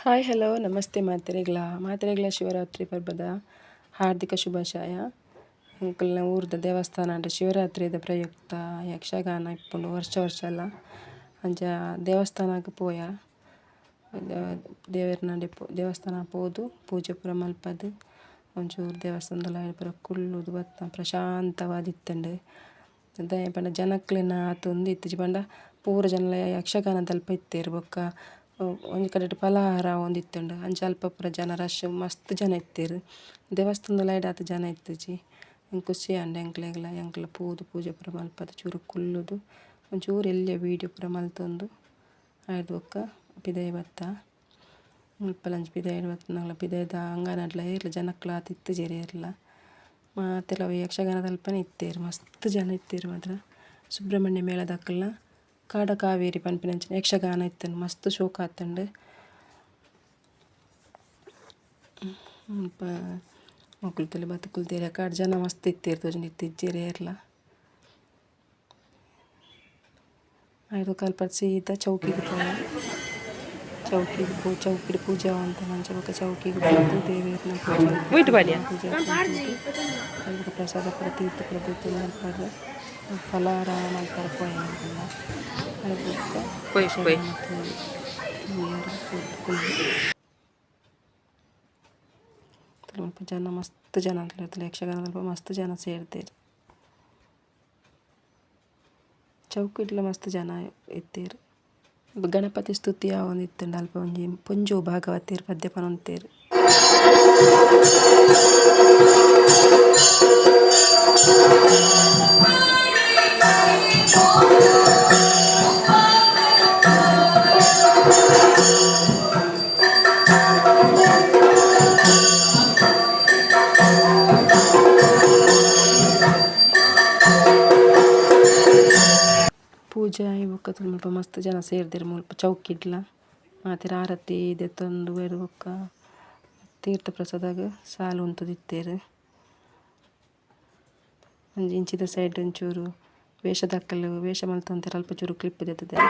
Hi hello namaste ಮಾತೆರೆಗ್ಲ ಮಾತೆರೆಗ್ಲ Shivaratri ಪರ್ಬದ ಹಾರ್ದಿಕ ಶುಭಾಶಯ. ಎಂಕಲ್ನ ಊರ್ದ ದೇವಸ್ಥಾನ ಅಂಡ ಶಿವರಾತ್ರಿದ ಪ್ರಯುಕ್ತ ಯಕ್ಷಗಾನ ಇಪ್ಪುಂಡು ವರ್ಷ ವರ್ಷಲ ಅಂಚ ದೇವಸ್ಥಾನಗ್ ಪೋಯ ದೇವೆರ್ನ ದೇವಸ್ಥಾನ ಪೋದು ಪೂಜೆ ಪೂರ ಮಲ್ಪದ್ ಒಂಚೂರು ದೇವಸ್ಥಾನದ ಪೂರ ಕುಲ್ಲುದು ಬತ್ತ ಪ್ರಶಾಂತವಾದಿತ್ತುಂಡು. ದಾಯೆ ಪಂಡ ಜನಕ್ಲೆನ ಆತ್ ಉಂದು ಇತ್ತಿಜಿ ಪಂಡ ಪೂರ ಜನಲ ಯಕ್ಷಗಾನದಲ್ಪ ಇತ್ತೆರ್ ಬೊಕ್ಕ ಒಂಜಿ ಕಡೆಟ್ ಫಲಹಾರ ಆವೊಂದಿತ್ತುಂಡು ಅಂಚ ಅಲ್ಪ ಪೂರ ಜನ ರಶ್ ಮಸ್ತ್ ಜನ ಇತ್ತೆರ್. ದೇವಸ್ಥಾನದ ಆತ್ ಜನ ಇತ್ತಿಜಿ. ಖುಷಿ ಆಂಡ್ ಎಂಕ್ಲೆಗ್ಲ ಎಂಕ್ಲ ಪೋದು ಪೂಜೆ ಪೂರ ಮಲ್ಪದ್ ಚೂರು ಕುಲ್ಲುದು ಒಂಚೂರು ಎಲ್ಯ ವೀಡಿಯೋ ಪೂರ ಮಲ್ತೊಂದು ಐರ್ದ್ ಬೊಕ್ಕ ಪಿದಯಿ ಬತ್ತ. ಮುಲ್ಪಲ ಒಂಜಿ ಪಿದಯಿ ಬತ್ತಿನಕುಲು ಪಿದಯಿದ ಅಂಗನಡ್ಲ ಏರ್ಲ ಜನಕ್ಲ್ ಆತ್ ಇತ್ತಿಜೆರ್ ಏರ್ಲ ಮಾತೆರ್ಲ ಅವು ಯಕ್ಷಗಾನದಲ್ಪನೆ ಇತ್ತೆರ್ ಮಸ್ತ್ ಜನ ಇತ್ತೆರ್ ಮಾತ್ರ. ಸುಬ್ರಹ್ಮಣ್ಯ ಮೇಳದಕಲ್ನ ಕಾಡ ಕಾವೇರಿ ಪನ್ಪಿನಂಚಿನ ಯಕ್ಷಗಾನ ಇತ್ತ್ಂಡ್ ಮಸ್ತ್ ಶೋಕು ಆತ್ಂಡ್. ಮುಲ್ಪ ಮೊಕುಲು ತೂಲೆ ಬತ್ತ್ ಕುಲ್ದೆರ್ ಕಾಡ್ ಜನ ಮಸ್ತ್ ಇತ್ತೆರ್ ತೋಜುಂಡು ಇತ್ತೆ ಇಜ್ಜೆರ್ ಏರ್ಲ. ಐರ್ದ್ ಬೊಕ್ಕ ಅಲ್ಪ ಸೀದಾ ಚೌಕಿಗ್ ಪೋಯ ಚೌಕಿಗ್ ಪೋ ಚೌಕಿಡ್ ಪೂಜೆ ಆವೊಂದುಂಡು ಅಂಚ ಬೊಕ ಚೌಕಿಗ್ ಪೋದು ದೇವೆರ್ನ ಪೂಜೆ ಪೂಜೆ ಐರ್ದ್ ಬೊಕ ಪ್ರಸಾದ ಪೂರ ತೀರ್ಥ ಪೂರ ದೆತೊಂದು ಅಲ್ಪರ್ದ್ ಫಲಹಾರ ಮಲ್ಪರೆ ಪೋಯ ಎಂಕುಲ್ಲ. ಐರ್ದ್ ಬೊಕ್ಕ ಯಕ್ಷಗಾನ ತೂಯೆರೆ ಪೋದು ಕುಲ್ಲೆ. ಮುಲ್ಪ ಜನ ಮಸ್ತ್ ಜನ ಉಲ್ಲೆರ್ ಯಕ್ಷಗಾನದಲ್ಪ ಮಸ್ತ್ ಜನ ಸೇರ್ದೆರ್. ಚೌಕಿಡ್ಲ ಮಸ್ತ್ ಜನ ಇತ್ತೆರ್. ಗಣಪತಿ ಸ್ತುತಿ ಆವೊಂದಿತ್ತುಂಡು ಅಲ್ಪ ಒಂಜಿ ಪೊಂಜೋವು ಭಾಗವತೆರ್ ಪದ್ಯ ಪನೊಂದಿತ್ತೆರ್. ಪೂಜೆ ಆಯಿ ಬೊಕ್ಕ ಮುಲ್ಪ ಮಸ್ತ್ ಜನ ಸೇರ್ದೆರ್ ಮುಲ್ಪ ಚೌಕಿಡ್ಲ ಮಾತೆರ್ ಆರತಿ ದೆತ್ತೊಂದು ಬೊಕ್ಕ ತೀರ್ಥ ಪ್ರಸಾದಗ್ ಸಾಲ್ ಉಂತುದಿತ್ತೆರ್. ಒಂಜಿ ಇಂಚಿದ ಸೈಡ್ ಒಂಚೂರು ವೇಷದಕುಲು ವೇಷ ಮಲ್ತೊಂದೆರ್ ಅಲ್ಪ ಚೂರು ಕ್ಲಿಪ್ ದೆತ್ತುದೆರ್.